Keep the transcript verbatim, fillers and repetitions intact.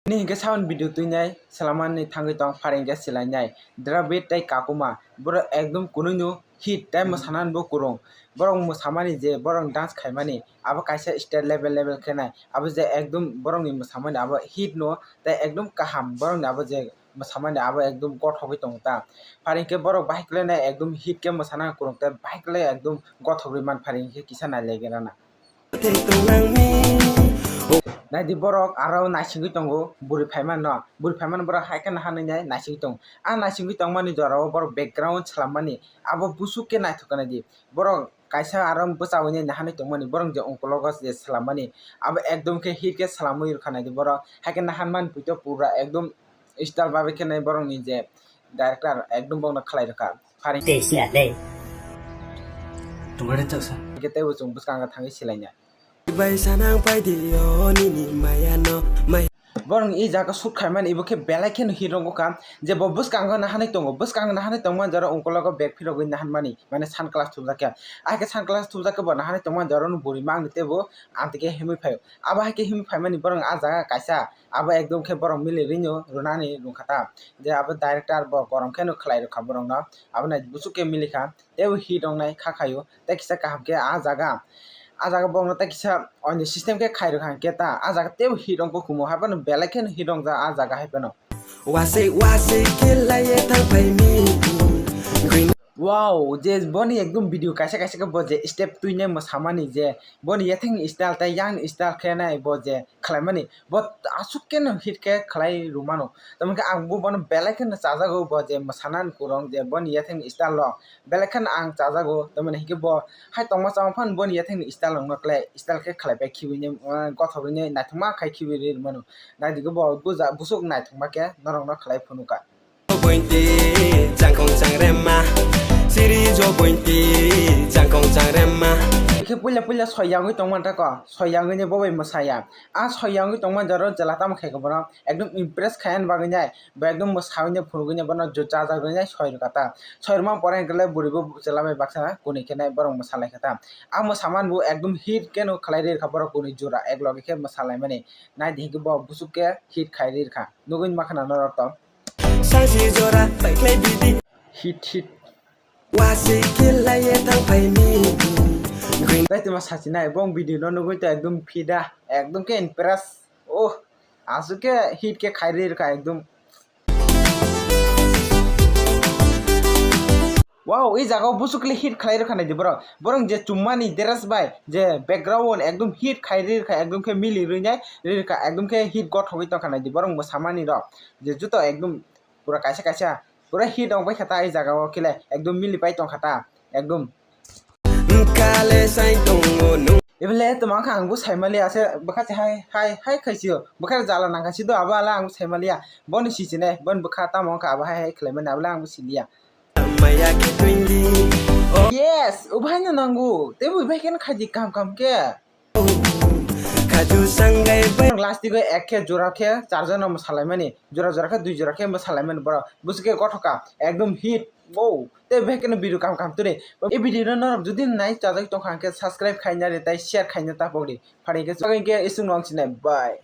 Nini hinkhe sound video twinai swlamani thangwi tong, phari hinkhe swlainai Dravid tei Kakuma, borok ekdom kunui no hit tei mwsanani bo kwrwng. Borok mwsamani je borok dance khaimani abo kaisa state level level khe nai, abo je ekdom borokni mwsamani abo hit no tei ekdom kaham borokni abo je mwsamani abo ekdom gothogwi tongo ta. Phari hinkhe borok bahai kwlai nai ekdom hit khe mwsana kwrwng tei bahai kwlai ekdom gothogwi man phari hinkhe kisa nai legerana. Naidi borok aro naisingwi tongo bwrwi phaimano, bwrwi phaimano borok hai kheno hanwi nai naisingwi tongo. A naisingwi tongmani jorao borok background swlammani abo busuk khe naithok khe naidi. Borok kaisa aro bwchawi nai nahanwi tongmani, borok je ungkologo je swlammani abo ekdom khe hit khe swlamwi rwkha naidi borok. Hai kheno hanmani puito pura ekdom style bagwi khe nai borokni je director ekdom bokno khlai rwkha. Phari tei siya tei. Tungare chaksa. Hingke teibo chwng bwskango thangwi silaina. Bai sanang paidi o nini maya no mai. Borok i jaga shoot khaimani ibo khe belai kheno hit rok wngkha je bo bwskango nahanwi tongo, bwskango nahanwi tongmani jora ungkologo bag phirogwi nahanmani mane sunglass thumjakya. Ahai khe sunglass thumjakhe bo nahanwi tongmani jora no bwrwi mangni teibo amtwi khe himwi phaio. Abo hai khe himwi phaimani borok a jaga kaisa abo ekdom khe borok mili rino rwnani rwngkha ta. Je abo director bo korom kheno khlai rwkha borokno. Abo nai busuk khe milikha. Teibo hit wngnai kha khaio. Tei kisa kaham khe a jaga, a jaga borokno tei kisa oini system khe khai rwkha hinkhe ta. A jaga teibo hit wngkha kumo. Haibano belai kheno hit wngjak a jaga haibano. Wasik wasik khe laiye thang phai mi. Wow, je boni ekdom video kaisa kaisa khe bo je step twinai mwsamani je boni yathekni style tei yang style khe nai bo je khlaimani bo aswk khe no hit khe khlai rwmano. Tamo khe ang bo bono belai kheno chajago bo je mwsanani kwrwng je boni yathekni style rok belai kheno ang chajago. Tamoni hinkhe bo hai tongma chama phano boni yathekni style rokno khlai style khe khlai bai khibi nai, ah, gothogwi nai naithokma khai khibi rwi rwmano. Naidi khe bo buja-, busuk naithokma khe norokno khlai phunukha. Bointi, changkong changrema, siri jo bointi, changkong changrema. Khe puila puila soi yangwi tongmani tako, soi yangwi ni bo bai mwsaya. A soi yangwi tongmani jora chwla tamo khe bono ekdom impress khaina bagwi nai, bo ekdom mwsawini phunugwini bono ju-, chajagwini soi rwkha ta. Soi rwma pore hinkhe le bwrwi bo chwla bai baksa kuni khe nai borok mwsalaikha ta. A mwsamani bo ekdom hit khe no khlai rwkha borok kuni jora ek loge khe mwsalaimani. Naidi hinkhe bo busuk khe hit khai rwkha. Nugwi mankha na norok to. Sangsi jora paikhlai bidi. Hit, hit. Wasik khe laiye thang phai mi. Bai tuma sachinai, bong video no nugwi to ekdom fida, ekdom khe impress. Oh, aswk khe hit khe khai rwkha ekdom. Wow, i jaga o busuk le hit khlai rwkha naidi borok. Borok je chummani dress bai je background ekdom hit khai rwkha, ekdom khe mili rwinai rwkha, ekdom khe hit gothogwi tongkha naidi borok mwsamani rok. Je juto ekdom pura kaisa kaisa pura hit wng bai kha ta i jaga o khe le ekdom mili pai tongkha ta ekdom. Kale sai tongo nung. Ebele toma kha ang bo sai mali ase bwkha se hai hai hai khai sio bwkha jala nang kha si do abo ala ang bo sai mali ya boni si chine boni bwkha tamo kha abo hai hai khlai mani abo le ang bo si liya. Maya khe twenty. Yes, ubai no nango. Tei bo ubai khe no khaidi kam kam khe. Khaju sangai bai. Last digo ek khe jora khe char jona mwsalaimani. Jora jora khe dui jora khe mwsalaimani borok. Busu khe gothoka ekdom hit. Wow. Tei ubai khe no video kam kam tuni. E video no norok jodi nai chajak tongkha hwnkhe subscribe khaina ri tei share khaina ta pokdi. Phari khe isung nong sinai. Bye.